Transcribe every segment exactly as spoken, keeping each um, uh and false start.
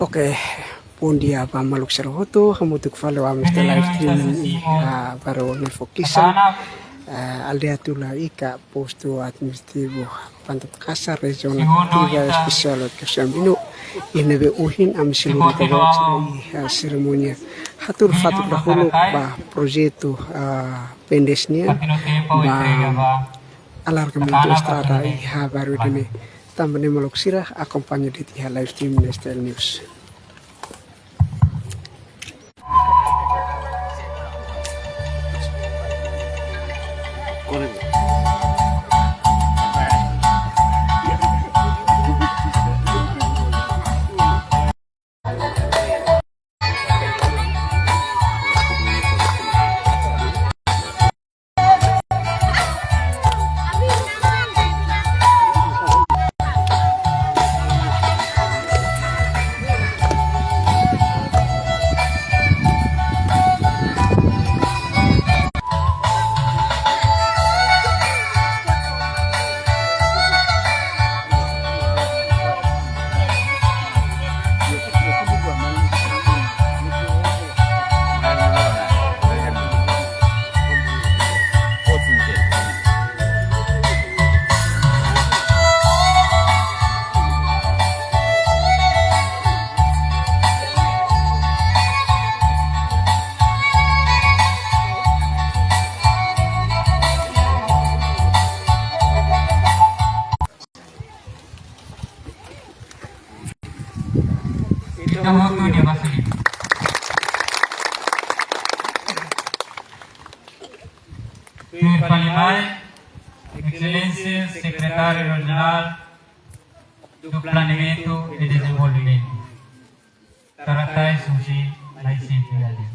Oke, bondia ba maluk sira hotu, hamutuk fali ho ami iha live streaming iha Baru Ne'e Fokisan, eh, aldeia Tula Ika, postu administrativu Panta Takasar, rejiaun administrativa espesiál Oekusi Ambinu, iha ne'ebé ohin ami sei lori ita-boot sira iha serimónia hatuur fatuk dahuluk ba projetu, ah, Pendes nian, ba alargamentu estrada iha bairru ida-ne'e. Tanba ne'e maluk sira, akompaña de'it iha live stream S T L News. Ita hotu nia basa liman. Tuir fali mai, Exelénsia Sekretáriu Rejionál do Planeamentu e Dezenvolvimentu, Tara Tais Husi Naisip Yali.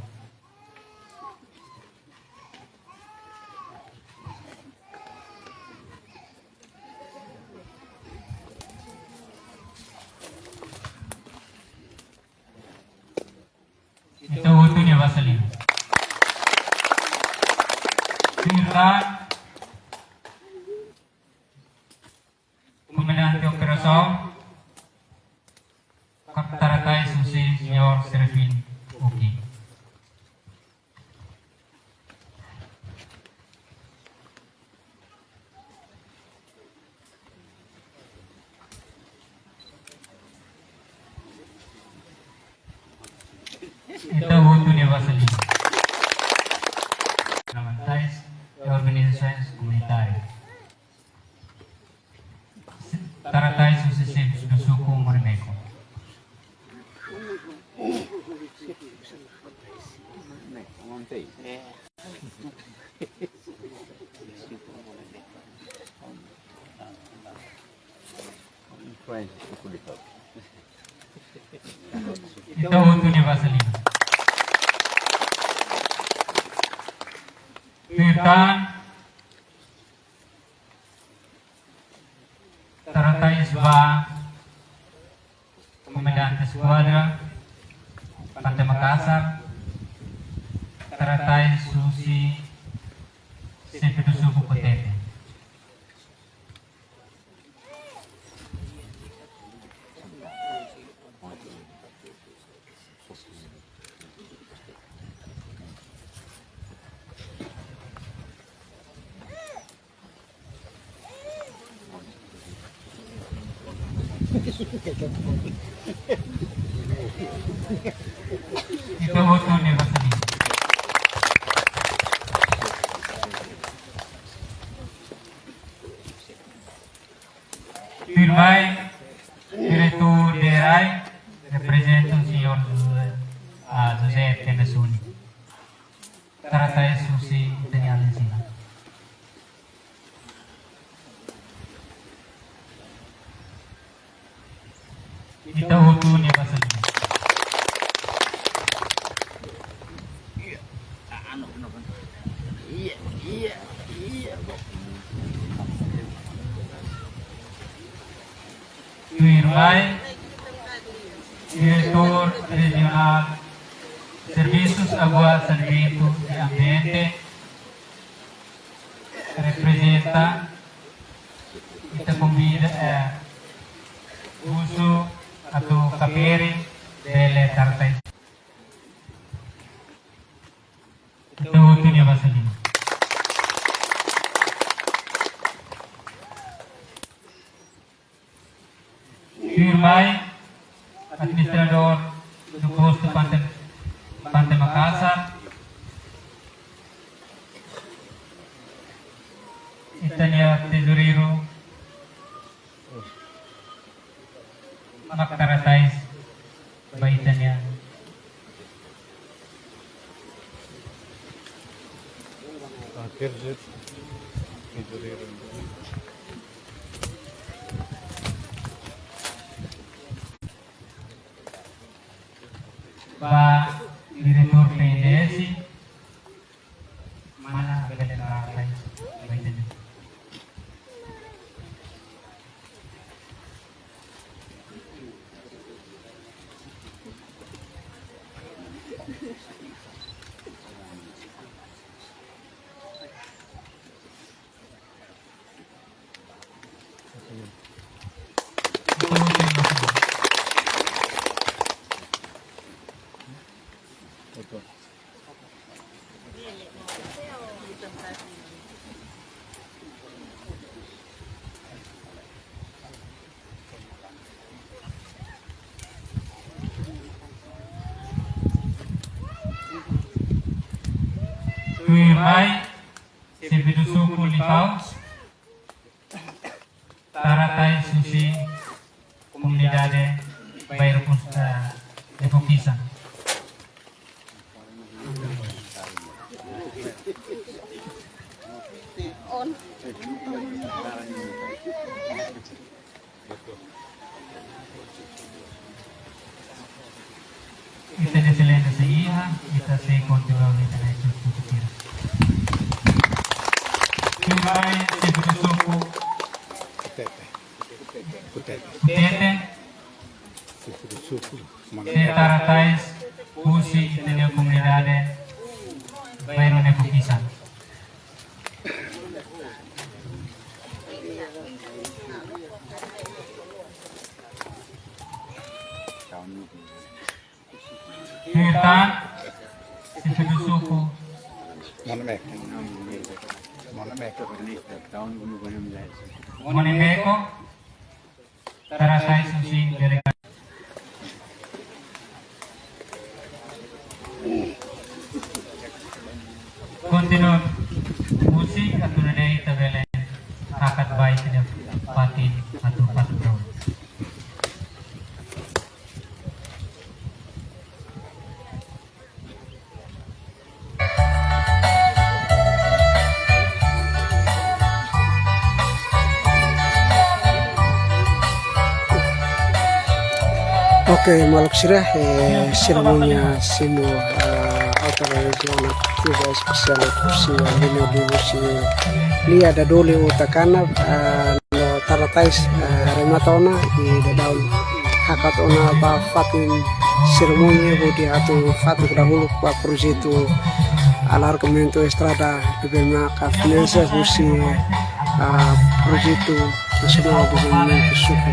Ita hotu nia basa liman. Tuir tan, Komandante Operasaun, Kapitán Tara Tais Husi, Señór Serafin Uki. Ita hotu nia basa liman. Parlamentares e organizações comunitárias. Tara Tais Husi Xefe do Suku Morimeko. Ita hotu nia basa liman. Tuir tan, Tara Tais ba Komandante Eskuadra Pante Makasar, Tara Tais Husi Xefe do Suku Kotete. Ita hotu nia basa liman. Tuir mai, Diretór D R I, reprezenta Señór José, ah, José Tendesuni. Tara Tais Husi Itanian Ensina. Ita hotu nia basa liman. Tuir mai, Diretór Rejionál Servisus Água, Saneamentu i Ambiente, reprezenta, ita konvida, eh, husu atu kapere, bele tara tais. Ita hotu nia basa liman. Tuirmai, administradór do postu Pante, Pante Makasar, ita-nia tezoureiru, mak tara tais ba ita-nia. Ba diretór P N D S, mana bele tara tais ba ita-nia. Tuirmai, xefe do suku Lipau, tara tais husi komunidade Bairru Pus-, eh, Nepokisan. Ita-nia exelénsia iha, ita sei kontinua ita-nia estudu futur sira. Tuirmai, xefe do suku Kutete. Kutete. Kutete. Xefe do suku. Sei tara tais husi ita-nia komunidade Bairru Nepokisan. Tuir tan, xefe do suku Mone Meko. Mone Meko. Mone Meko. Tara tais husi delegasaun. Kontinua husi atu nune'e ita bele hakat ba ita-nia fatin atu fatin. Oke, maluk sira, eh, serimónia simu, eh, autorizasaun atividade espesiál husi Avelino Dibu si lia Dadoli Utakana, eh, no tara tais, eh, remata ona i daudaun hakat ona ba fatin serimónia hodi atu fatuk dahuluk ba projetu alargamentu estrada, ne'ebé maka finansia husi, ah, projetu nasionál dezenvolvimentu suku.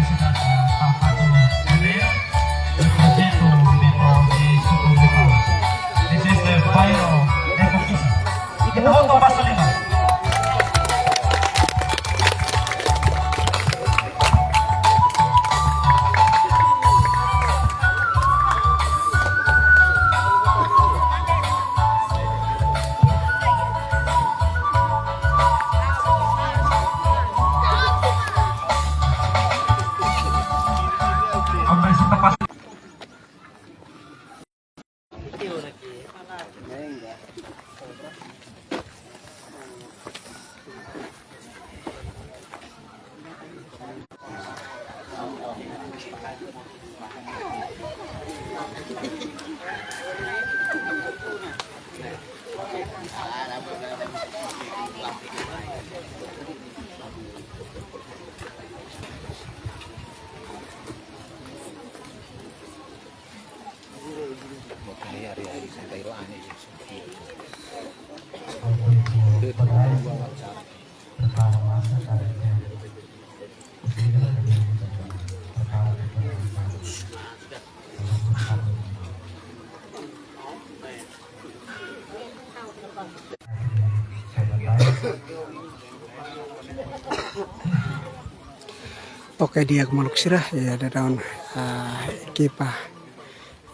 Oke, di'ak maluk sira, iha daudaun, ah, ekipa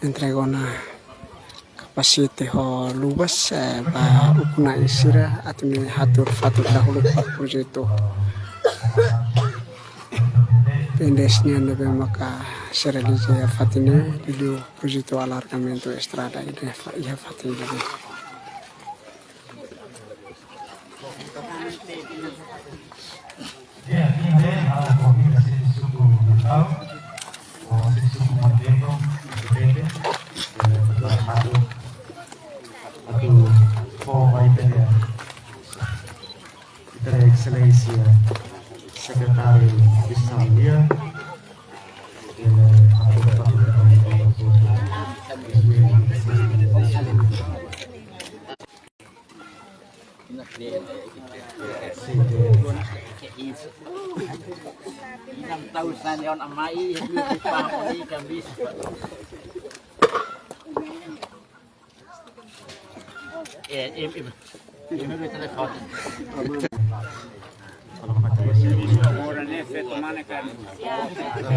entrega ona kapasite ho luvas, eh, ba ukun-na'in sira atu nune'e hatuur fatuk dahuluk ba projetu P N D S nian ne'ebé maka sei realiza iha fatin ne'e, liuliu projetu alargamentu estrada iha fa-, iha fatin ne'e. Ya, ini adalah kombinasi suku Minahau, oh, suku Mandingo, Dendeng, dan atu, atu, oh, baik ya. Ita Exelénsia Sekretáriu Estadu nian, eh, atu, atu,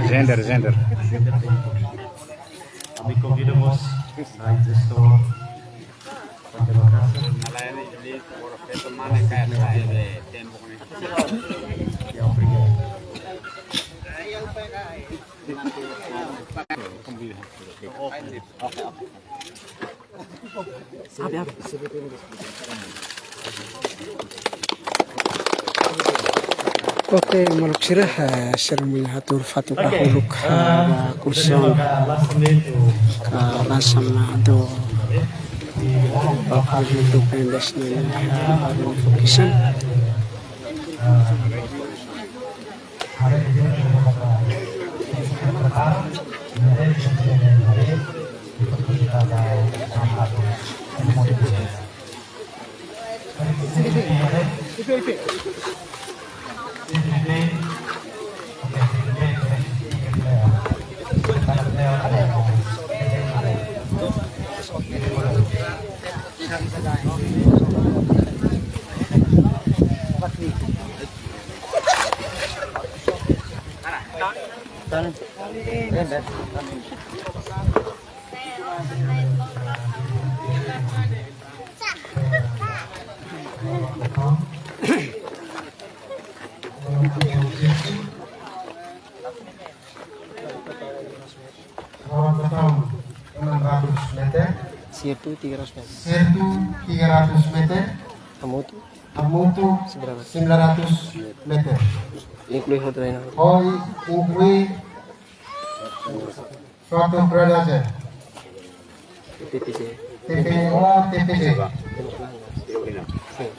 Gender, gender. Ami konvida mós, na gestór, Oke, maluk sira, eh, serimónia hatuur fatuk dahuluk, eh, ba kursaun ka lasan na do ba projetu P N D S nian, eh, ba do fokisan. Sirtu tiga ratus meter. Sirtu tiga ratus meter. Hamutuk. Hamutuk sembilan ratus. Sembilan ratus meter. Inklui ho drainase. Oh, i-, inklui suatu drainase. T P C. T P O, T P C. Sin.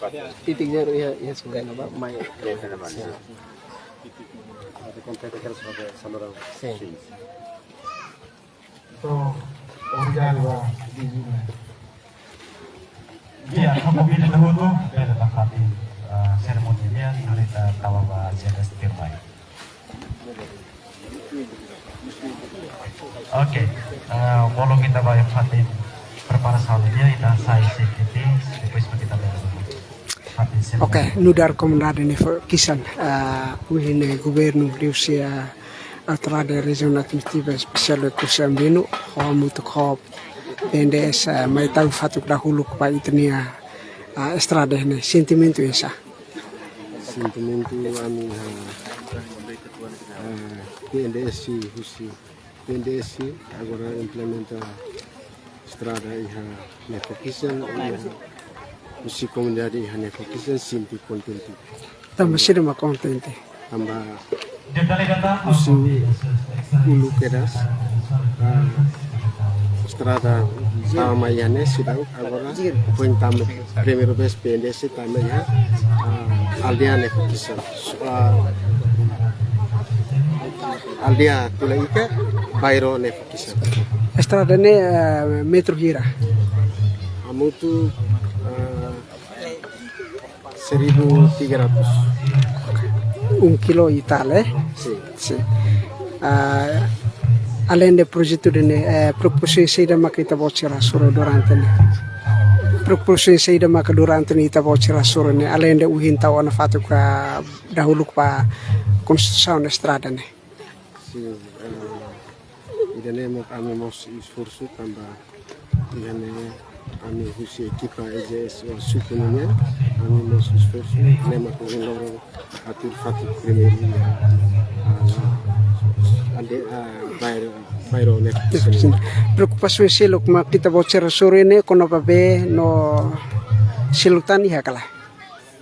Titik zero iha, iha sungai ne'ebá, mai. Sin. Atu kompleta hela saluran. Sin. Entaun, obrigadu ba. Di'ak, ha'u konvida ita hotu, bele ba fatin, ah, serimónia nian, ita tau ba G S T mai. Oke, eh, belum ita ba fatin preparasaun nian, ita sai sedikit, depois kita lihat fatin sini. Oke, nu'udar komunidade Nefokisan, eh, ohin ne'e governu liuhusi Autoridade Rejiaun Administrativa Espesiál Oekusi Ambeno, hamutuk ho P N D S, eh, mai tau fatuk dahuluk ba ita-nia, eh, estrada ne'e, sentimentu oinsá? Sentimentu ami iha, eh, P N D S husi, P N D S agora implementa estrada iha Nefokisan, iha husi komunidade iha Nefokisan sente kontente. Tanba saida mak kontente? Tanba husi uluk kedas, ah, estrada tama iha ne'e seidauk, agora foin tama primeira vez P N D S tama iha, ah, aldeia Nefokisan. Ah, aldeia Tula Ika, bairru Nefokisan. Estrada ne'e, eh, metru hira? Hamutuk, eh, seribu tiga ratus. Um quilo e tal, eh? Sin. Sin. Ah, Aleinde projetu ida-ne'e, eh, preokupasaun saida maka ita-boot sira hasoru durante ne'e? Preokupasaun saida maka durante ne'e ita-boot sira hasoru ne'e, aleinde ohin tau ona fatuk dahuluk ba konstrusaun estrada ne'e? Sin, eh, ida-ne'e mós ami mós esforsu tanba ida-ne'e ami husi ekipa E J S suku nian, ami mós esforsu, ne'e mak ohin loron atu fatuk primeiru, ah, ande, ah, bairru, bairru ne'e. Sin. Preokupasaun seluk mak ita-boot sira hasoru ne'e kona-ba bee no seluk tan iha ka lae?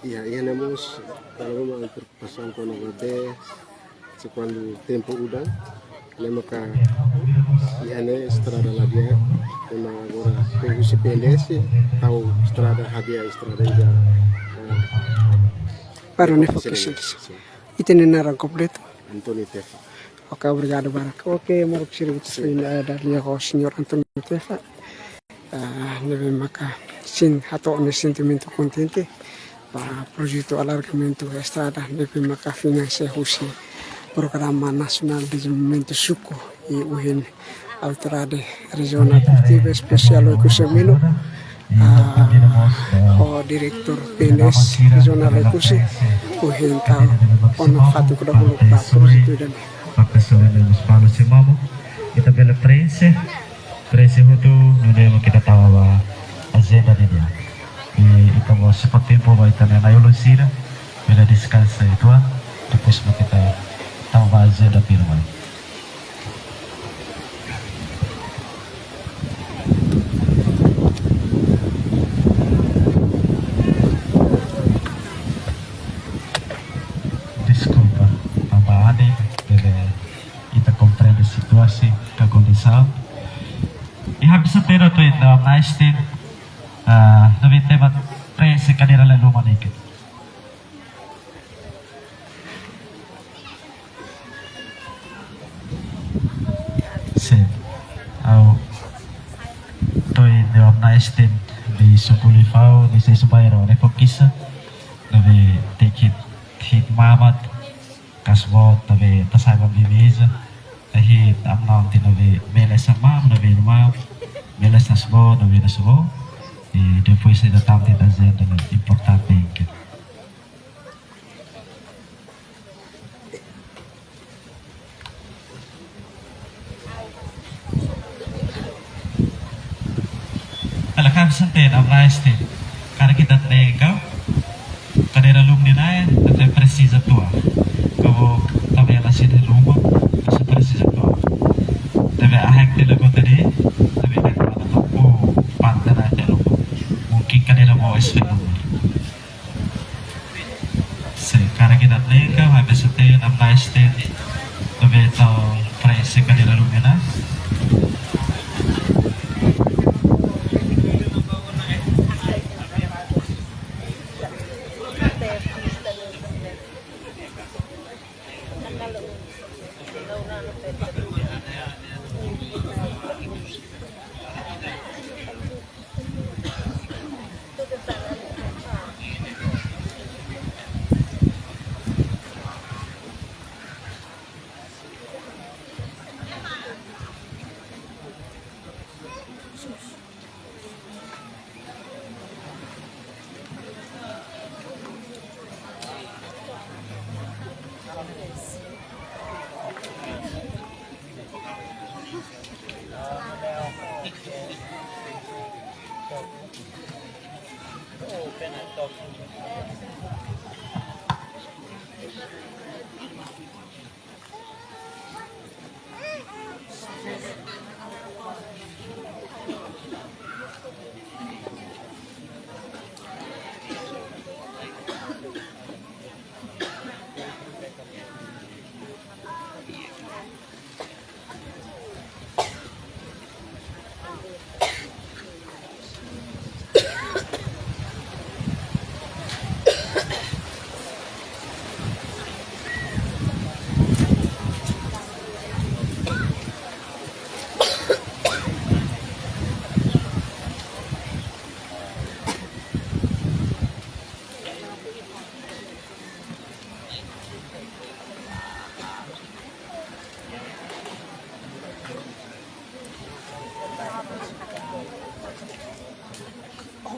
Iha, iha ne'e mós, kalau memang preokupasaun kona-ba bee, se kuandu tempu udan, ne'e maka iha ne'e estrada la di'ak, ne'e mak agora husi P N D S tau estrada, hadi'a estrada ida, eh, baru ne'e fokus. Sin. Ita-nia naran kompletu? António Tefa. Oke, obrigadu barak. Oke, maluk sira, ita foin, eh, dada lia ho señór António Tefa. Ah, ne'ebé maka sente, hato'o nia sentimentu kontente ba projetu alargamentu estrada ne'ebé maka finansia husi Programa Nasionál Dezenvolvimentu Suku i ohin Autoridade Rejionál Produtiva Espesiál Oekusi Milo, ah, ho Diretór P N D S Rejionál Oekusi, ohin tau ona fatuk dahuluk ba projetu ida-ne'e. Ba pesoál ne'e mós balu semamo, ita bele prenxe, prenxe hotu, nune'e mak ita tama ba ajenda nian. I ita mós fó tempu ba ita-nia na'i-ulun sira bele deskansa uitoan, depois mak ita tama ba ajenda firma. Deskulpa, tanba anin, bele ita komprende situasaun ka kondisaun. I ha'u sei tera tu ita, Amnesti, ah, ne'ebé ita bá prenxe kadeira lai luma nike. Sin. Ha'u to'o iha Amnesti nia suku Lifau, nia sei subai rone fokisa, ne'ebé ita hi'it, hi'it mamat, kasboot, ne'ebé ita sai ba bebeza, ita hi'it amnam ti ne'ebé bele sai maun, ne'ebé maun, bele sai kasboot, ne'ebé kasboot. I depois ita tama iha ajenda ne'ebé importante ida. Ha'u sei tenta, Amnesti, karik ita hatene katak kadeira luma nian ne'e, ita presiza tuar. Karik ita bele sente luma, ita presiza tuar. Ita bele ahek tele kota di, ita bele kata, oh, pantai na telo. Mungkin kadeira mau es luma. Sin, karik ita hatene katak, ha'u sei tenta, Amnesti, ne'ebé ita prenxe kadeira luma nian.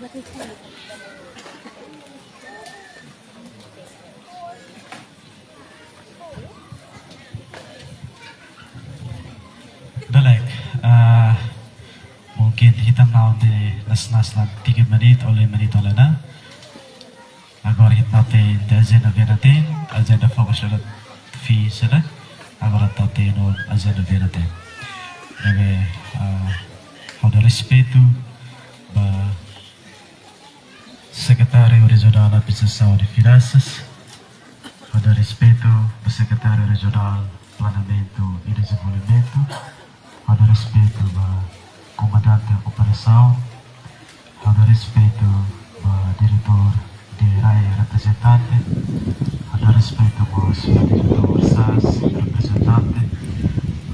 Dalek, ah, mungkin ita-nia na'in-tolu nas-nas la tiga menit, ole menit ole na. Agora ita-nia na'in-tolu agenda vena ten, agenda fokus la fi sena. Agora ita-nia na'in-tolu agenda vena ten. Ne'ebé, ah, ha'u-nia respeitu ba Sekretáriu Rejionál Administrasaun no Finansas, ha'u-nia respeitu ba Sekretáriu Rejionál Planeamentu no Dezenvolvimentu, ha'u-nia respeitu ba Komandante Operasaun, ha'u-nia respeitu ba Diretór de RAEOA reprezentante, ha'u-nia respeitu mós ba Diretór SAS reprezentante,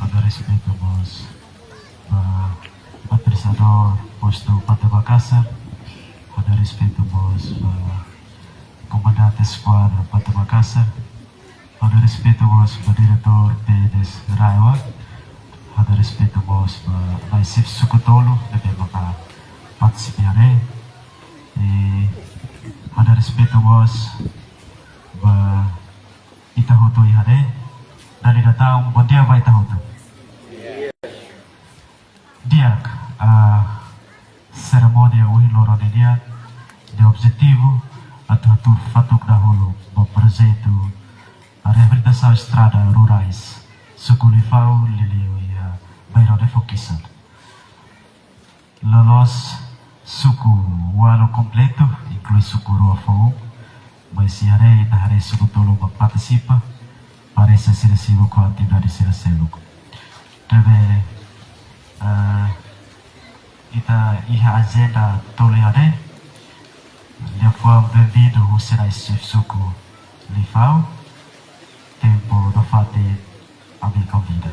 ha'u-nia respeitu mós ba Administradór Postu Pante Makasar, ha'u-nia respeitu mós ba Komandante Eskuadra Pante Makasar, ha'u-nia respeitu mós ba Diretór P N S RAEOA, ha'u-nia respeitu mós ba nai xefe suku tolu ne'ebé maka partisipa iha ne'e, i ha'u-nia respeitu mós ba ita hotu iha ne'e, dala ida tan, bondia ba ita hotu. Di'ak, ah, serimónia ohin loron nian, nia objetivu atu hatuur fatuk dahuluk ba projetu, ah, reabilitasaun estrada rurais suku Lifau, liuliu iha bairru Nefokisan. Loloos suku ualu kompletu, inklui suku rua foun, maibé iha ne'e ita haree suku tolu mak partisipa, parese sira sibuk ho atividade sira seluk. Ne'ebé, eh, ita iha agenda tolu iha ne'e, liafuan benvindu husi nai xefe suku Lifau, tempu nafatin ami konvida.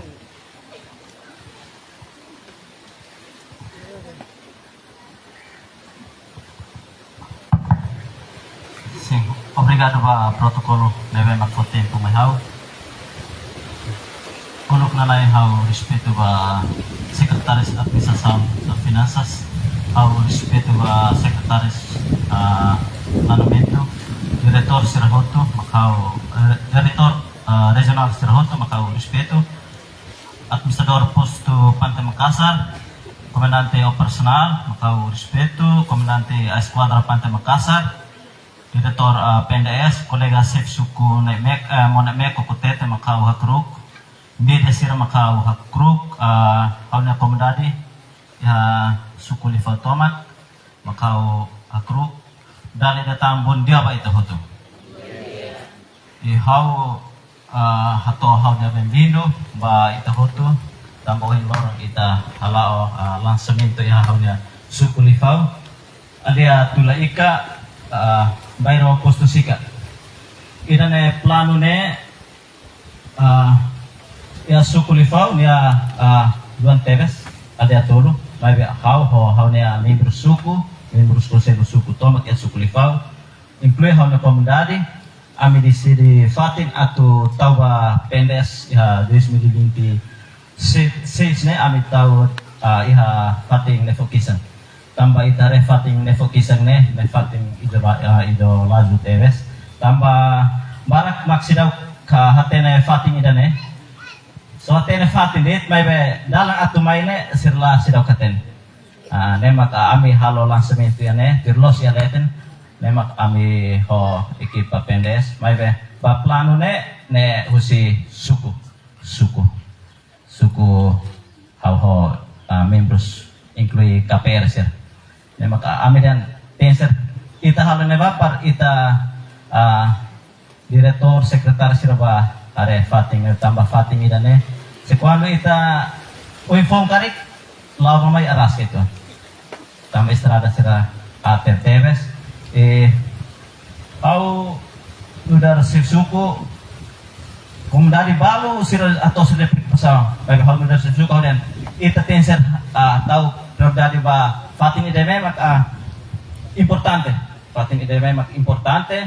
Sin, obrigadu ba protokolu ne'ebé mak fó tempu mai ha'u. Uluk nana'in ha'u respeitu ba Sekretáriu Administrasaun no Finansas, ha'u respeitu ba Sekretáriu, ah, Planeamentu, Diretór sira hotu, mak ha'u, eh, Diretór, ah, Rejionál sira hotu, mak ha'u respeitu. Administradór Postu Pante Makasar, Komandante Operasionál, mak ha'u respeitu, Komandante Eskuadra Pante Makasar, Diretór, ah, P N D S, kolega xefe suku Nemek, eh, Monemek, Kokotete, mak ha'u hakru'uk, mídia sira mak ha'u hakru'uk, ah, ha'u-nia komunidade iha suku Lifau tomak, mak ha'u hakru'uk, dala ida tan bondia ba ita hotu. I ha'u, ah, hato'o ha'u-nia benvindu ba ita hotu, tanba ohin loron ita hala'o, ah, lansamentu iha ha'u-nia suku Lifau. Aldeia Tula Ika, ah, bairru Postu Sika. Ida-ne'e planu ne'e, ah, iha suku Lifau ne'e, ah, duan tebes, aldeia tolu, maibé ha'u ho ha'u-nia membru suku, membru konsellu suku tomak iha suku Lifau, inklui ha'u-nia komunidade, ami deside fatin atu tau ba P N D S iha dois mil e vinte e seis ne'e ami tau, ah, iha fatin Nefokisan. Tanba ita haree fatin Nefokisan ne'e, ne'e fatin ido la-, ah, ido laju tebes. Tanba barak mak seidauk hatene fatin ida-ne'e. Só hatene fatin de'it, maibé dalan atu mai ne'e sira la seidauk hatene. Ah, ne'e maka ami halo lansamentu iha ne'e, tuir loos iha leten. Ne'e maka ami ho ekipa P N D S, maibé ba planu ne'e, ne'e husi suku, suku, suku ha'u ho, ah, membrus, inklui K P R sira. Ne'e maka ami dehan tenke ser ita halo ne'ebá para ita, ah, diretór, sekretáriu sira bá haree fatin, tanba fatin ida-ne'e. Se kuandu ita ohin foun karik, la'o ba mai araska uitoan. Tanba estrada sira ater tebes. I ha'u nu'udar xefe suku, komunidade balu sira atu sira preokupasaun. Maibé ha'u nu'udar xefe suku ha'u dehan, ita tenke ser, ah, tau prioridade ba fatin ida-ne'e mak, ah, importante. Fatin ida-ne'e mak importante.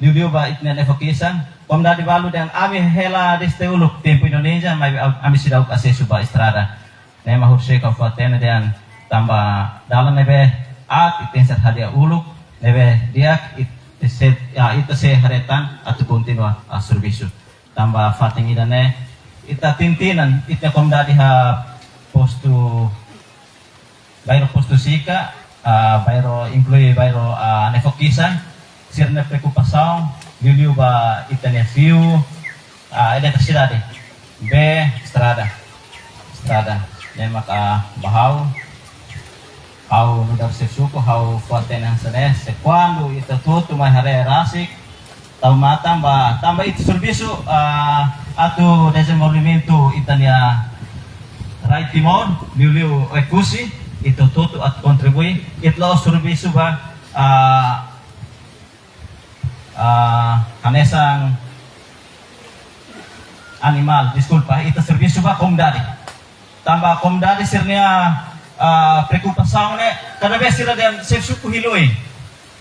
Liuliu ba ita-nia Nefokisan, komunidade balu dehan ami hela desde uluk tempu Indonézia, maibé ami seidauk asesu ba estrada. Ne'e mak horiseik ha'u fó hatene dehan tanba dalan ne'ebé aat, ita tenke hadi'a uluk, ne'ebé di'ak, ita sei, ah, ita sei haree tan atu kontinua, ah, servisu. Tanba fatin ida-ne'e, ita tinan, ita komunidade iha postu, bairru Postu Sika, ah, bairru inklui bairru, ah, Nefokisan, sira-nia preokupasaun, liuliu ba ita-nia fiu, ah, ida ita sidade. Bee, estrada. Estrada. Ne'e mak, ah, ba ha'u, ha'u nu'udar xefe suku, ha'u fó-hatene hanesan ne'e, se kuandu ita hotu-hotu mai haree rasik, tau matan ba, tanba ita servisu, ah, atu dezenvolvimentu ita-nia rai Timor, liuliu Oekusi, ita hotu-hotu atu kontribui, ita la'ós servisu ba, ah, ah, hanesan animál, deskulpa, ita servisu ba komunidade. Tanba komunidade sira-nia, ah, preokupasaun ne'e, kada vez sira dehan xefe suku hili oin.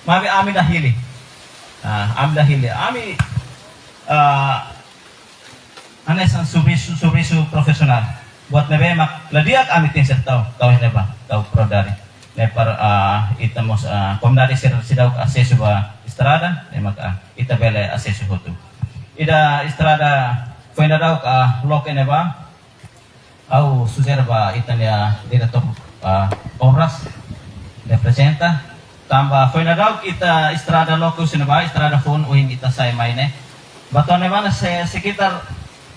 Maibé ami la hili. Ah, ami la hili. Ami, ah, hanesan servisu, servisu profisionál. Buat ne'ebé mak la di'ak ami tenke tau, tau iha ne'ebá, tau prioridade. Ne'e para, ah, ita mós, ah, komunidade sira seidauk asesu ba estrada, ne'e maka, ah, ita bele asesu hotu. Ida estrada foin dadauk, ah, loke iha ne'ebá, ha'u sujere ba ita-nia diretór, ah, obras, reprezenta, tanba foin dadauk ita estrada loke husi ne'ebá, estrada foun ohin ita sai mai ne'e. Ba to'o ne'ebá ne'e se-, sekitar,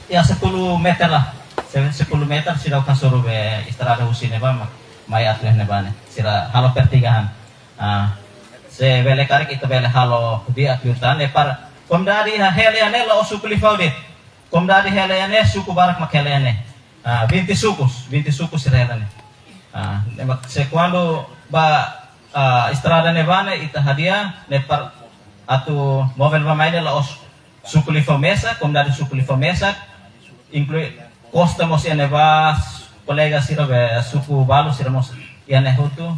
ya, sepuluh meter lah. Se-, sepuluh meter seidauk hasoru be estrada husi ne'ebá ma-, mai atu iha ne'ebá ne'e. Sira halo pertigaan. Ah, se bele karik ita bele halo di'ak liután, ne'e para komunidade hela iha ne'e la'ós suku Lifau de'it. Komunidade hela iha ne'e, suku barak mak hela iha ne'e. Ah, vinte sukus, vinte sukus sira hela ne'e. Ah, ne'e mak se kuandu ba, ah, estrada ne'ebá ne'e ita hadi'a, ne'e para atu móvel bá-mai ne'e la'ós suku Lifau mesak, komunidade suku Lifau mesak, inklui Costa mós iha ne'ebá, kolega sira be suku balu sira mós iha ne'e hotu.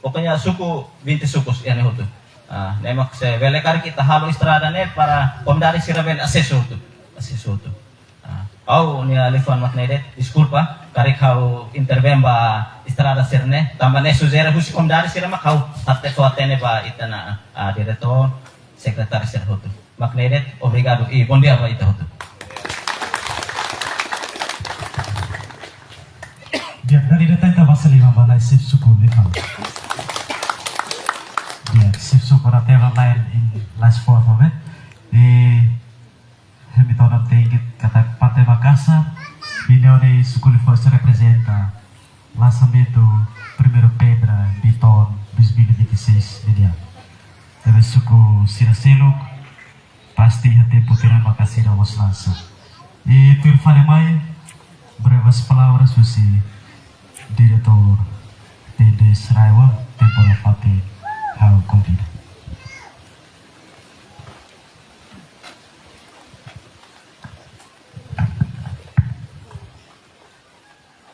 Pokoknya suku, vinte sukus iha ne'e hotu. Ah, ne'e mak se bele karik ita halo estrada ne'e para komunidade sira bele asesu hotu. Asesu hotu. Ah, ha'u-nia liafuan mak ne'e de'it, deskulpa, karik ha'u intervein ba estrada sira-ne'e, tanba ne'e sujere husi komunidade sira mak ha'u hatete fó-hatene ba ita-nia, ah, diretór, sekretáriu sira hotu. Mak ne'e de'it, obrigadu i bondia ba ita hotu. Ya, dala ida ita basa liman ba nai xefe suku Lifau. Ya, xefe suku ora tela lain in last four for me. Di Hamilton Abtengit katak parte Makasar, reuniaun ne'e suku Lifau sei reprezenta lansamentu primeira pedra Biton dois mil e vinte e seis nian. Tanba suku sira seluk, pasti iha tempu tinan maka'as sira mós lansa. I tuir fali mai, breves palavras husi diretór T D Sraiwa, tempu nafatin ha'u konvida.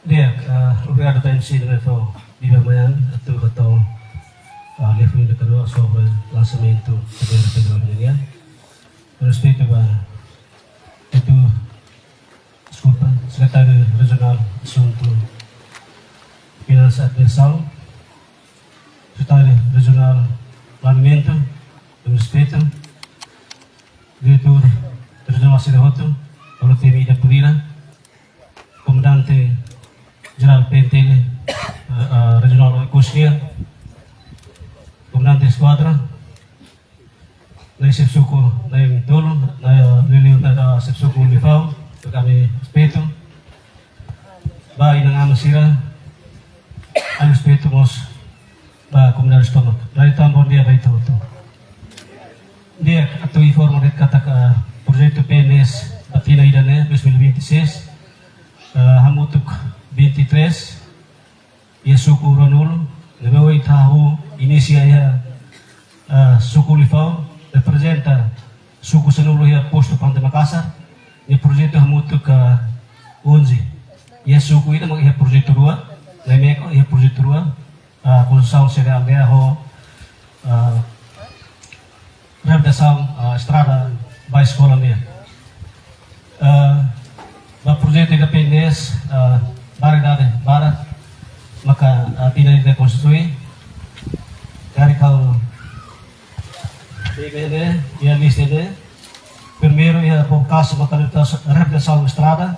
Di'ak, ah, obrigadu ba M C ne'ebé fó biban mai ami atu hato'o, ah, liafuan ida kedua sobre lansamentu primeira pedra nian. Ho respeitu ba ita, deskulpa, Sekretáriu Rejionál Asuntu Finansa Aviasaun, Sekretáriu Rejionál Planeamentu, ho respeitu, Diretór Rejionál sira hotu, Olo Temi da Purina, Komandante Jerál P N T L, eh, eh, Rejionál Oekusi, Komandante Eskuadra, nai xefe suku, nai tolu, nai, eh, liuliu nai, eh, xefe suku Lifau, ho ami respeitu. Ba inan-aman sira, ami respeitu mós ba komunidade sira tomak. Dala ida tan bondia ba ita hotu. Di'ak, atu informa de'it katak projetu P N S ba tinan ida-ne'e, dois mil e vinte e seis, eh, hamutuk vinte e três, iha suku ruanulu, ne'ebé ohin ita hahú inisia iha, eh, suku Lifau, reprezenta suku sanulu iha postu Pante Makasar, nia projetu hamutuk onze. Iha suku ida mak iha projetu rua, Naimeko iha projetu rua, ah, konstrusaun C D aldeia ho, ah, reabilitasaun, ah, estrada ba eskola nian. Ah, ba projetu ida P N S, ah, variedade barak maka, ah, tinan ida konstrui. Karik ha'u tebe ne'e, iha lista ne'e. Primeiru iha Bobukase maka reabilitasaun, reabilitasaun estrada.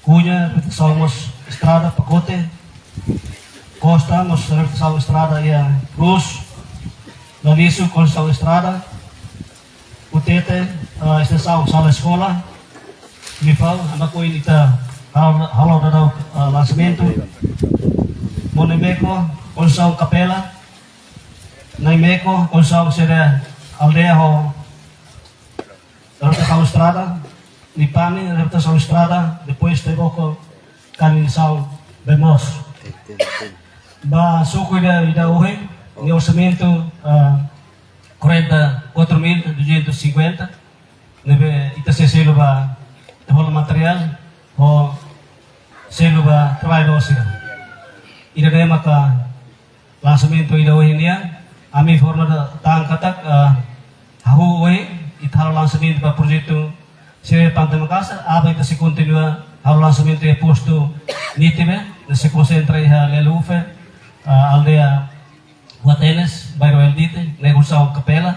Cunha reabilitasaun mós estrada Pacote. Costa mós reabilitasaun estrada iha Cruz. Nalisu konstrusaun estrada. Utete, ah, estensaun sala eskola. Lifau, anda ko ini ta hal-, halo daudaun, ah, lansamentu. Monemeco, konstrusaun kapela. Naimeco, konstrusaun sira aldeia ho reabilitasaun estrada. Nipani, reabilitasaun estrada. Depois Teboko, kanalizasaun bee moos. Ba suku ida, ida ohin, nia orsamentu, ah, quarenta e quatro mil duzentos e cinquenta. Ne'ebé ita sei selu ba, ita hola materiál, ho selu ba traballadór sira. Ida-ne'e maka lansamentu ida ohin nian, ami informa tan katak, ah, hahú ohin, ita halo lansamentu ba projetu sira iha Pante Makasar, aban ita sei kontinua halo lansamentu iha postu Nitibe, ne'e sei konsentra iha Lelufe, ah, aldeia Guatenes, bairru Eldite, ne'e konstrusaun kapela.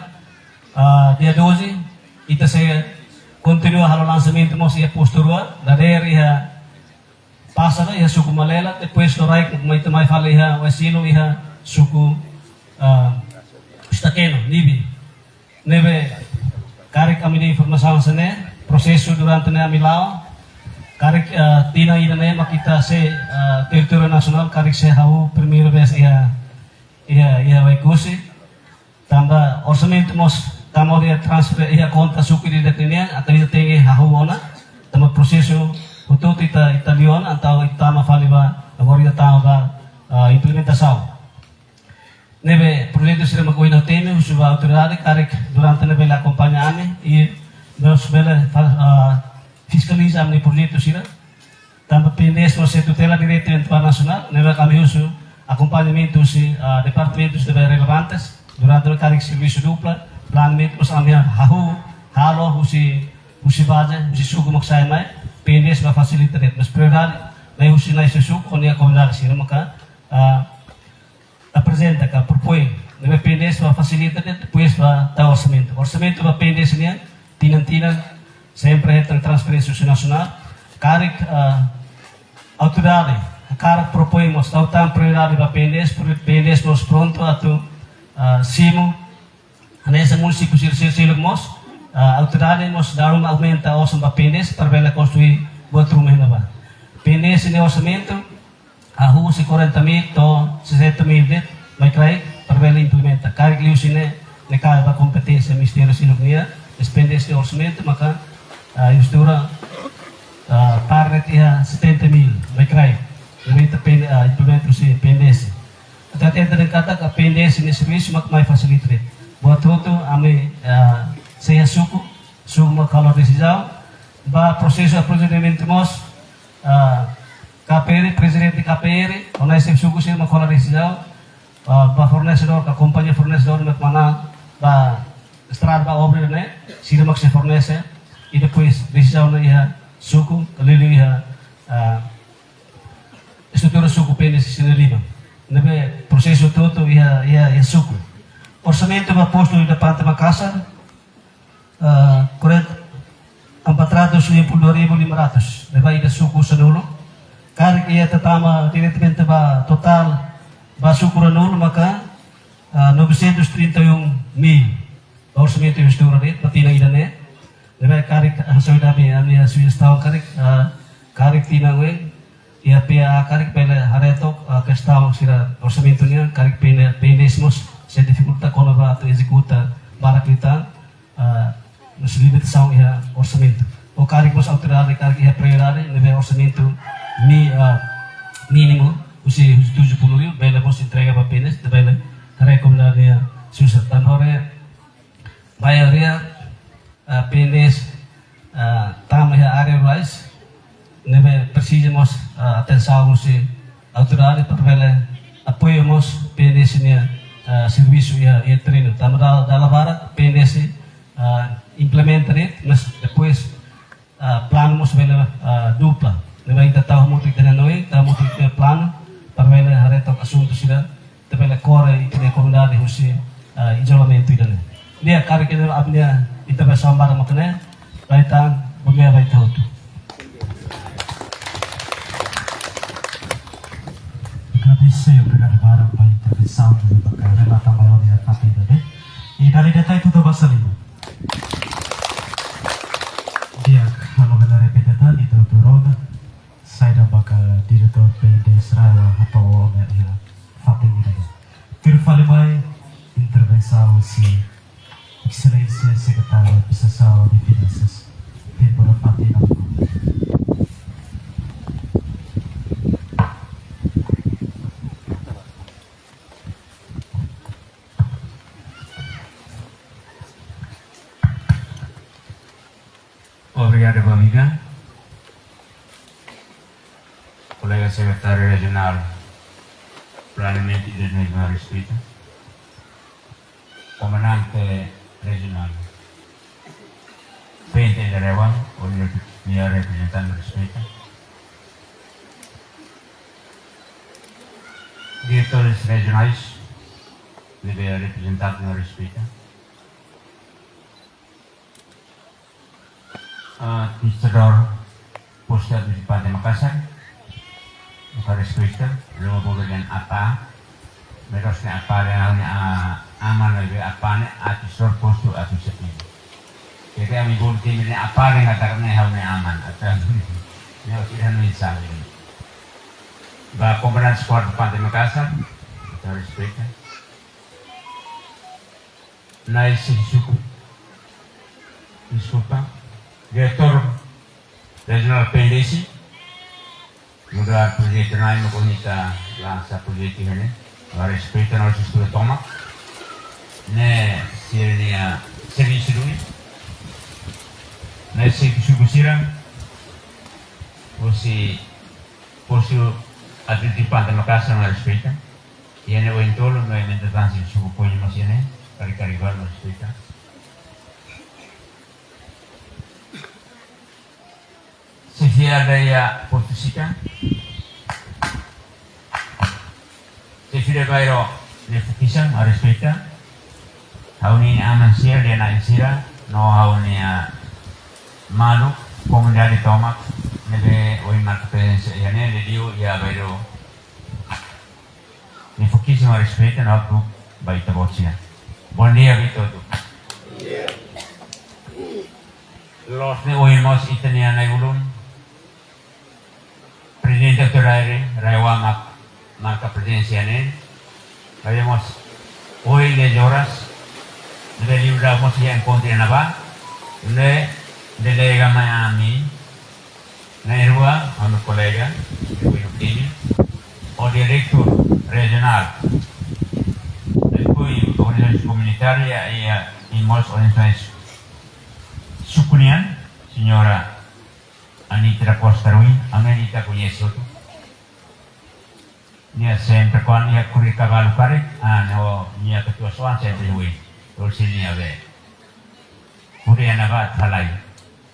Ah, dia doze, ita sei kontinua halo lansamentu mós iha postu rua, dadeer iha Pasada, iha suku Malela, depois loraik mai ita mai fali iha Oesilo, iha suku, ah, Ustakeno, Nibi. Ne'ebé, karik ami-nia informasaun hanesan ne'e, prosesu durante ne'e ami la'o, karik, ah, tinan ida-ne'e mak ita sei, ah, territóriu nasionál, karik sei hahú primeira vez iha, iha, iha Oekusi. Tanba orsamentu mós, tanba iha transfer, iha konta suku ida-idak nian, entaun ita tenke hahú ona, tanba prosesu hotu-hotu ita, ita liu ona, entaun ita tama fali ba, agora ita tama ba, ah, implementasaun. Ne'ebé projetu sira mak ohin ha'u temi, husu ba autoridade, karik durante ne'e bele akompaña ami, i mós bele fa-, ah, fiskaliza ami-nia projetu sira. Tanba PNDS mós sei tutela diretamente ba nasionál, ne'ebé ami husu akompañamentu husi, ah, departamentus ne'ebé relevantes, durante ne'e karik servisu dupla, planeamentu mós ami hahú, halo husi, husi baze, husi suku mak sai mai, PNDS bá fasilita de'it, mas prioridade, mai husi nai husi suku, ho nia komunidade sira maka, ah, aprezenta ka propoin, ne'ebé PNDS bá fasilita de'it, depois bá tau orsamentu. Orsamentu ba PNDS nian, tinan-tinan, sempre hetan transferénsia husi nasionál. Karik, ah, autoridade, karik propoin mós tau tan prioridade ba PNDS, pro-, PNDS mós prontu atu, ah, simu, hanesan munisípiu sira, sira seluk mós, ah, autoridade mós daudaun aumenta osan ba PNDS para bele konstrui buat ruma iha ne'ebá. PNDS nia orsamentu, hahú husi quarenta mil to'o sessenta mil de'it, mai kraik, para bele implementa. Karik liu husi ne'e, ne'e kabe ba kompeténsia ministériu seluk nian, depende husi orsamentu, maka, ah, estrutura, ah, target iha setenta mil, mai kraik. Ne'ebé ita PN, ah, implementa husi PNDS. Ita hatene katak PNDS nia servisu mak mai fasilita de'it. Buat hotu ami, ah, sei iha suku, suku mak halo desizaun. Ba prosesu aprezentamentu mós, ah, KPR, prezidente KPR, ho nai xefe suku sira mak halo desizaun, ah, ba fornesedór, ka kompañia fornesedór mak manán ba estrada ba obra ne'e, sira mak sei fornese, i depois desizaun ne'e iha suku, liuliu iha, ah, estrutura suku PNDS sira liman. Ne'ebé prosesu hotu-hotu iha, iha, iha suku. Orsamentu ba postu ida Pante Makasar, ah, quarenta, empat ratus lima puluh dua ribu lima ratus. Ne'ebá ida suku sanulu. Karik ita tama diretamente ba totál ba suku ruanulu maka, ah, novecentos e trinta e um mil. Ba orsamentu estrutura de'it, ba tinan ida-ne'e. Ne'ebé karik, ah, só ida ami, ami, ah, sujestaun karik, ah, karik tinan oin, iha PAA karik bele haree took, ah, kestaun sira orsamentu nian, karik PN, PNDS mós sei difikulta kona-ba atu ezekuta barak liután, ah, mós limitasaun iha orsamentu. Ou karik mós autoridade, karik iha prioridade, ne'ebé orsamentu mi-, ah, mínimu, husi, husi tujuh puluh ribu, bele mós entrega ba PNDS, ita bele haree komunidade nian susar. Tanba haree, maioria, ah, PNDS, ah, tama iha área rurais, ne'ebé presiza mós, ah, atensaun husi autoridade para bele apoiu mós PNDS nia, ah, servisu iha, iha terrenu. Tanba dala, dala barak PNDS, ah, implementa de'it, mas depois, ah, planu mós bele, ah, dupla. Ne'ebé ita tau hamutuk ita-nia hanoin, tau hamutuk ita-nia planu, para bele haree took asuntu sira, ita bele kore ita-nia komunidade husi, eh, izolamentu ida-ne'e. Ne'e karik ida-ne'e ami-nia intervensaun badak mak ne'e, rai tan, bom dia ba ita hotu. Agradese, obrigadu barak ba intervensaun ne'ebé remata mai ona iha fatin ida-ne'e. I dala ida tan ita atu basa liman. Di'ak, ha'u bele repete tan, ita atu rona saida maka diretór P N D S RAEOA hato'o ona iha fatin ida-ne'e. Tuir fali mai intervensaun husi Exelénsia Sekretáriu Administrasaun de Finansas, tempu ba fatin ida-ne'e. Obrigadu, ba amiga. Kolega Sekretáriu Rejionál Planeamentu ida-ne'e, no respeita. Komandante Rejionál P N D S RAEOA, o nia reprezentante, no respeita. Diretores rejionais, ne'ebé reprezentante, no respeita. Ah, administradór postu administrativu Pante Makassar, no respeita, luma bolu dehan apá, maibé ne'e apá dehan ha'u-nia, ah, aman, ne'ebé apá ne'e administradór postu administrativu. Jadi ami bolu temi ne'e apá dehan katak ne'e ha'u-nia aman, atau ne'e tidak mensalah. Ba komandante eskuadra Pante Makassar, no respeita. Nai xefe suku. Deskulpa. Diretór Rejionál P N D S, nu'udar projetu na'in mak ohin ita lansa projetu ne'e. No respeita, no respeita tomak. Ne'e sira-nia servisu duni. Nai xefe suku sira. Husi postu administrativu Pante Makassar, no respeita. Iha ne'e oin tolu, no iha mentras tansi suku Ponha mós iha ne'e, kari-kari igual, no respeita. Xefe aldeia postu Sika. Xefe de bairru ne'e Fukisa, no respeita. Ha'u-nia aman sira, dehan na'in sira, no ha'u-nia, ah, maluk, komunidade tomak, ne'ebé ohin marka prezensa iha ne'e, liuliu iha bairru ne'e Fukisa, no respeita, no grupu ba ita-boot sira. Bom dia ba ita hotu. Loos ne'e ohin mós ita-nia na'i-ulun, Prezidente Autoridade RAEOA mak marka prezensa iha ne'e. Maibé mós ohin dez horas, ne'ebé liu daudaun mós iha enkontru iha ne'ebá, ne'e delega mai ami, na'in rua, ami kolega, Rui Nutini, o diretór rejionál de apoiu organizasaun komunitária i, i mós organizasaun suku nian, señora Anita da Costa Rui, ami ita koñese hotu. Nia sempre kuandu iha kurir kavalu karik, ah, no nia ketua soan sempre hui. Terus nia be. Kurir ana ba halai.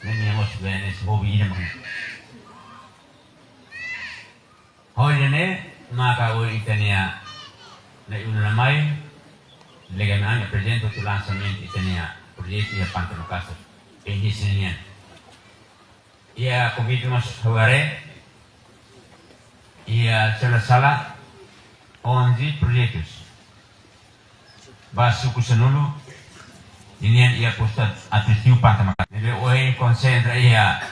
Ne'e nia mós be ne'e hobi ida maka. Hodi ne'e, maka ohin ita-nia na'i-ulun mai, delega mai ami aprezenta hotu lansamentu ita-nia projetu iha Pante Makassar. P N D S nian. Iha konvite mós ha'u haree, iha sala-sala onze projetus. Ba suku sanulu, ninian iha postu administrativu Pante Makassar. Ne'ebé ohin konsentra iha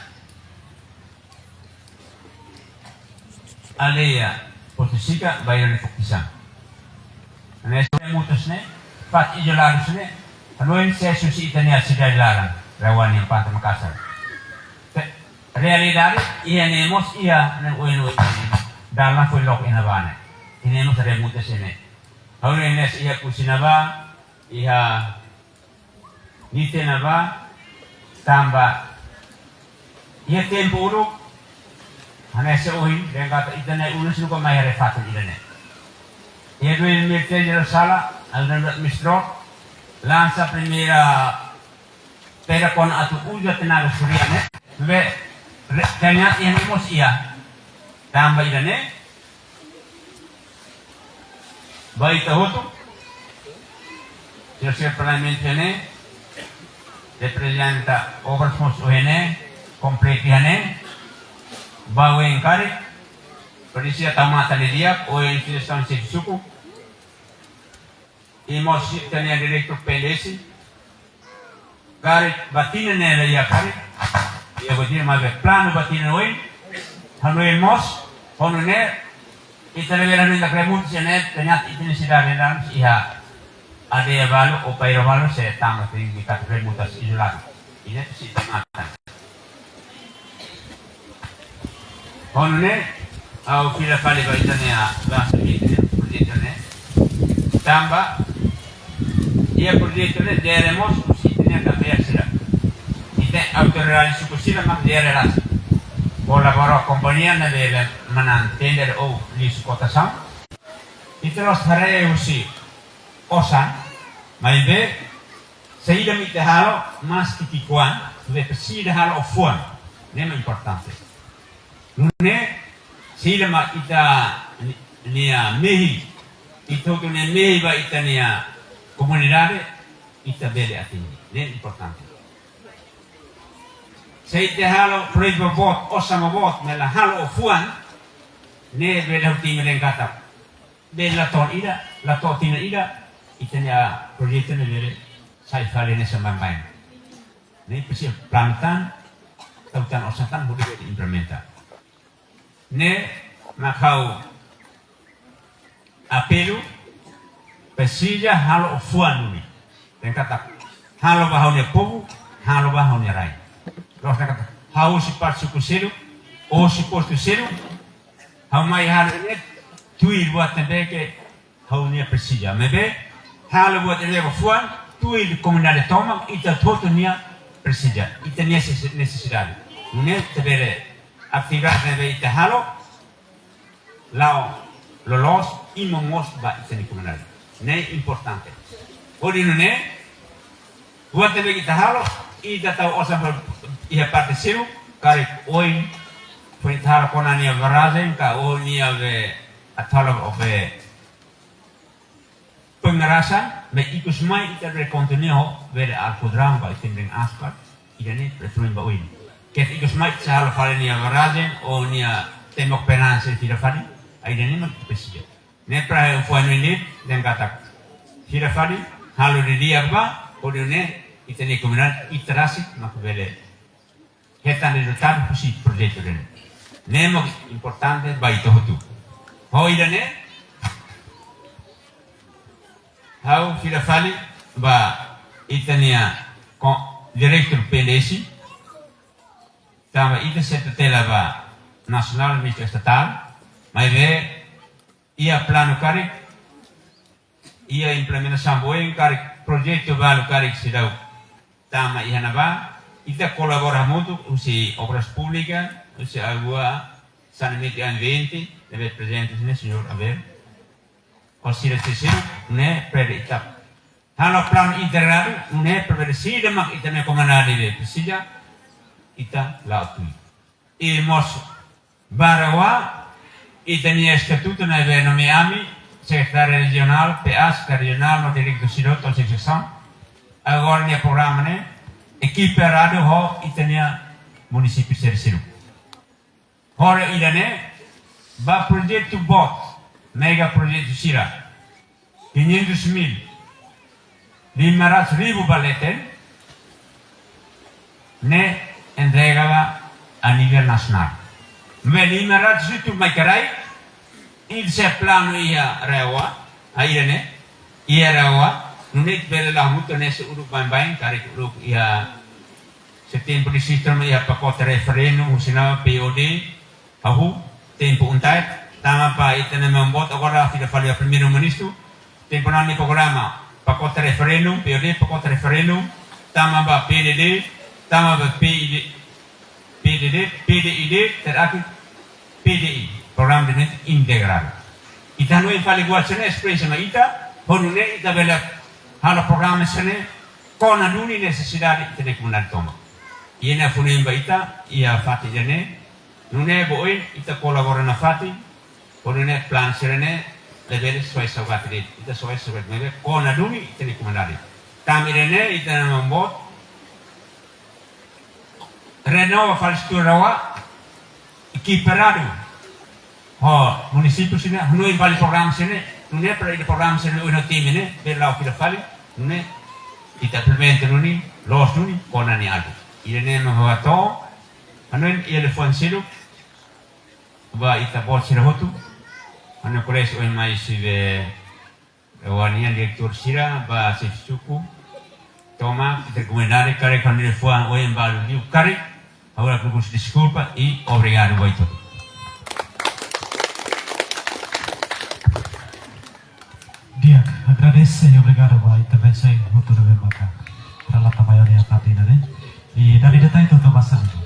aldeia postu Sika, bairru ne'e Fukisa. Ne'e sira mutus ne'e, fatin izoladus ne'e, hanoin sees husi ita-nia sidade laran, RAEOA nian Pante Makassar. Te, realidade, iha ne'e mós iha, ne'e oin-oin, dalan foin loke iha ne'ebá ne'e. Iha ne'e mós remutus ne'e. Ha'u ne'e ne'e iha Kusi ne'ebá, iha Nite ne'ebá, tanba iha tempu uluk, hanesan ohin, dehan katak ita-nia ulun sira nunka mai haree fatin ida-ne'e. Iha dois mil e treze, se la sala, ha'u-nia administradór, lansa primeira pedra kona atu uza tenaga surya ne'e. Be, re-, ternyata iha ne'e mós iha. Tanba ida-ne'e, Ba ita hotu, señór, señór Parlamentu ne'e, reprezenta obras mós ohin ne'e, kompletu iha ne'e, ba oin karik, presiza tau matan didi'ak, oin sejestão xefe suku, i mós ita-nia diretór P N D S, karik ba tinan ne'e la iha karik, iha ba tinan, maibé planu ba tinan oin, hanoin mós, hanoin ne'e, ita labele hanoin katak remote sira ne'e, ternyata ita-nia sidade ne'e iha aldeia balu, ou bairru balu, sei tama tiha katak remote izoladu. Ida-ne'e sei tama. Hanoin ne'e, ha'u fila fali ba ita-nia, ba ita-nia projetu ne'e. Tanba, iha projetu ne'e, dere mós, husi ita-nia kabeak sira. Ita autoridade suku sira mak dere rasik. Kolabora ho kompañia ne'ebé manán tender ou liuhusi kotasaun. Ita la'ós haree husi osan, maibé, saida mak ita halo, maski ki'ikoan, maibé presiza halo ho fuan, ne'e mak importante. Nune'e, saida mak ita ni-, nia mehi, ita hotu nia mehi ba ita-nia komunidade, ita bele atinje, ne'e importante. Se ita halo projetu boot, osan boot, maibé la halo ho fuan, ne'e bele halo tiha dehan katak bele la to'o ida, la to'o tinan ida, ita-nia projetu ne'e bele sai fali hanesan baibain. Ne'e presiza planu tan, tau tan osan tan, hodi bele implementa. Ne'e mak ha'u apelu, presiza halo ho fuan duni. Dehan katak, halo ba ha'u-nia povu, halo ba ha'u-nia rai. La'ós dehan katak, ha'u husi parte suku seluk, ou husi postu seluk, ha'u mai halo ne'e, tuir buat ne'ebé ke ha'u-nia presiza. Maibé, halo buat ne'ebé ho fuan, tuir komunidade tomak, ita hotu nia presiza, ita-nia neses-, nesesidade. Nune'e ita bele atividade ne'ebé ita halo, la'o loloos, i momoos ba ita-nia komunidade. Ne'e importante. Hodi nune'e, buat ne'ebé ita halo, ita tau osan ba iha parte seluk, karik oin, foin ita halo kona-ba nia barrajen, ka oin nia be, atu halo be pengerasan, maibé ikus mai ita bele kontinua ho, bele arku draun ba ita-nia asfalt, ida-ne'e presiza ba oin. Ketak ikus mai ita halo fali nia barrajen, ou nia tembok penahan sira fila fali, ida-ne'e mak presiza. Ne'e para fuan ne'e dehan katak. Fila fali, halo didi'ak ba, hodi nune'e, ita-nia komunidade, ita rasik, mak bele hetan rezultadu husi projetu ne'e. Ne'e mak importante ba ita hotu. Ho ida-ne'e, ha'u fila fali ba ita-nia ko-, diretór P N D S, tanba ita sei tutela ba nasionál, ministru estatál, maibé iha planu karik, iha implementasaun ba oin karik, projetu balu karik seidauk tama iha ne'ebá, ita kolabora hamutuk husi Obras Públikas, husi Água, Saneamentu i Ambiente, ne'ebé prezente ne'e, señór Abel. Ho sira seluk, ne'e para ita halo planu integradu, ne'e para saida mak ita-nia komunidade ne'e presiza, ita la'o tuir. I mós ba RAEOA, ita-nia estatutu ne'ebé nomeia ami sekretáriu rejionál, P A sekretáriu rejionál, no diretór sira hotu seksaun. Agora nia programa ne'e ekiparadu ho ita-nia munisípiu sira seluk. Hodi ida-ne'e, ba projetu boot, mega projetu sira, quinhentos mil, lima ratus ribu ba leten, ne'e entrega ba a nivel nasionál. Maibé lima ratus itu mai ka lae, ida-ne'e planu iha RAEOA, iha ne'e, iha RAEOA, nune'e bele la'o hamutuk ne'e sei uluk baibain, karik uluk iha setembru de sistema iha pakote referendu, husi ne'ebá P O D, hahú, tempu untai, tama ba ita-nia membot, agora fila fali ba Primeiru-Ministru, tempu ne'e nia programa, pakote referendu, P O D, pakote referendu, tama ba P D D, tama ba P I D, P D D, P D I D, terakhir P D I, Programa de Desenvolvimento Integrál. Ita hanoin fali buat sira-ne'e, esperiénsia mai ita, hodi nune'e ita bele halo programa sira-ne'e, kona duni nesesidade ita-nia komunidade tomak. Iha ne'e funu ba ita, iha fatin ida-ne'e, nune'e ba oin ita kolabora nafatin, hodi nune'e planu sira-ne'e, bele soe saugati de'it, ita soe saugati maibé kona duni ita-nia komunidade. Tanba ida-ne'e ita-nia maun boot renova fali estrutura RAEOA, ekipa RAEOA ho munisípiu sira-ne'e, hanoin fali programa sira-ne'e, nune'e para ida programa sira-ne'e, ohin ho time ne'e bele la'o fila fali, nune'e ita implementa duni, loos duni, kona nia aat. Ida-ne'e mak ha'u hato'o, hanoin iha liafuan seluk ba ita-boot sira hotu, hanoin kolega ohin mai sira be, eh, wan nian diretór sira, ba xefe suku, tomak, ita komunidade karik hanoin liafuan ohin balu liu karik, ha'u hakarak husu deskulpa i obrigadu ba ita hotu. Di'ak, agradese i obrigadu ba intervensaun hotu ne'ebé maka relata maioria parte ida-ne'e. I dala ida tan ita hotu basa liu.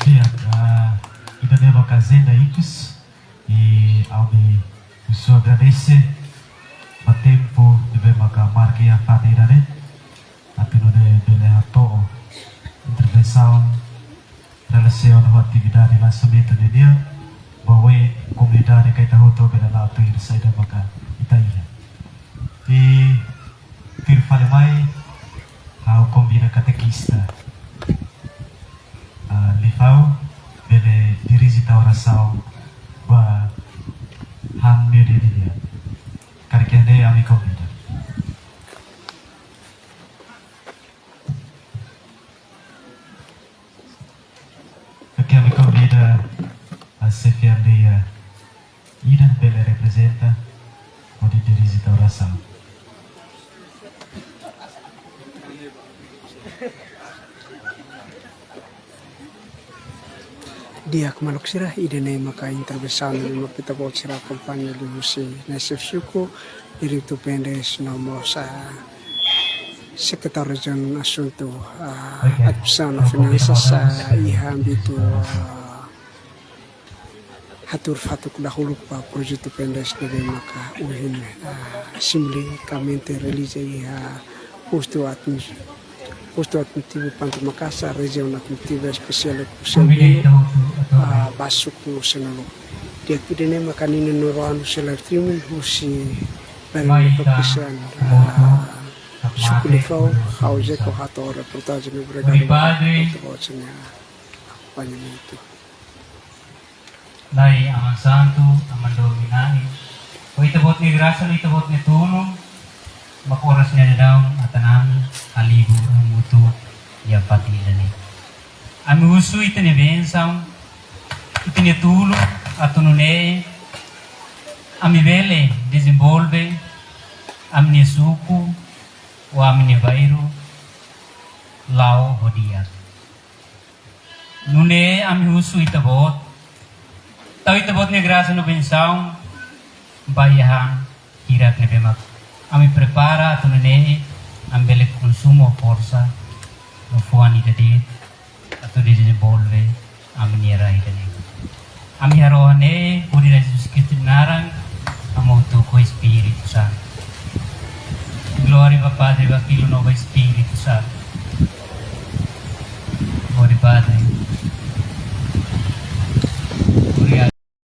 Di'ak, ah, ida-ne'e maka ajenda ikus, i ami husu agradese ba tempu ne'ebé maka marka iha parte ida-ne'e, atu nune'e bele hato'o intervensaun relasiona ho atividade lansamentu ninian, ba oin komunidade ka ita hotu bele la'o tuir saida maka ita iha. I tuir fali mai, ha'u konvida katekista, ah, Lifau, bele dirije ita orasaun ba han media-media. Karik iha ne'e ami konvida. Oke, ami konvida ba xefe aldeia ida bele reprezenta hodi dirije ita orasaun. Di'ak maluk sira, ida-ne'e maka intervensaun ne'ebé mak ita-boot sira akompaña liuhusi nai xefe suku, diretór PNDS no mós sekretáriu rejiaun asuntu, ah, administrasaun no finansas, ah, iha ámbitu, ah, hatuur fatuk dahuluk ba projetu PNDS ne'ebé maka ohin, ah, simbolikamente realiza iha postu admi-, postu administrativu Pantu Makasar, rejiaun administrativa espesiál Oekusi Ambeno, ah, ba suku Senolo. Di'ak, ida-ne'e maka ninia nuru anu sira live streaming husi Bairru Nefakristian, ah, suku Lifau, ha'u Jeko hato'o reportajen. Obrigadu ba ita hotu ne'ebé akompaña ami hotu. Na'i Aman Santu, Aman Domin Na'i, ho ita-boot nia grasa, ho ita-boot nia tulun, mak oras ne'e daudaun atan ami halibur hamutuk iha fatin ida-ne'e. Ami husu ita-nia bensaun, ita-nia tulun, atu nune'e ami bele dezenvolve ami-nia suku, ho ami-nia bairru, la'o ho di'ak. Nune'e ami husu ita-boot, tau ita-boot nia grasa no bensaun ba iha han hirak ne'ebé mak ami prepara atu nune'e ami bele konsumu forsa no fuan ida de'it atu dezenvolve ami-nia rai ida-ne'e. Ami harohan ne'e hodi Na'i Jesus Kristu nia naran, hamutuk ho Espíritu Santu. Glória ba Padre, ba Filho no ba Espíritu Santu. Glória Padre,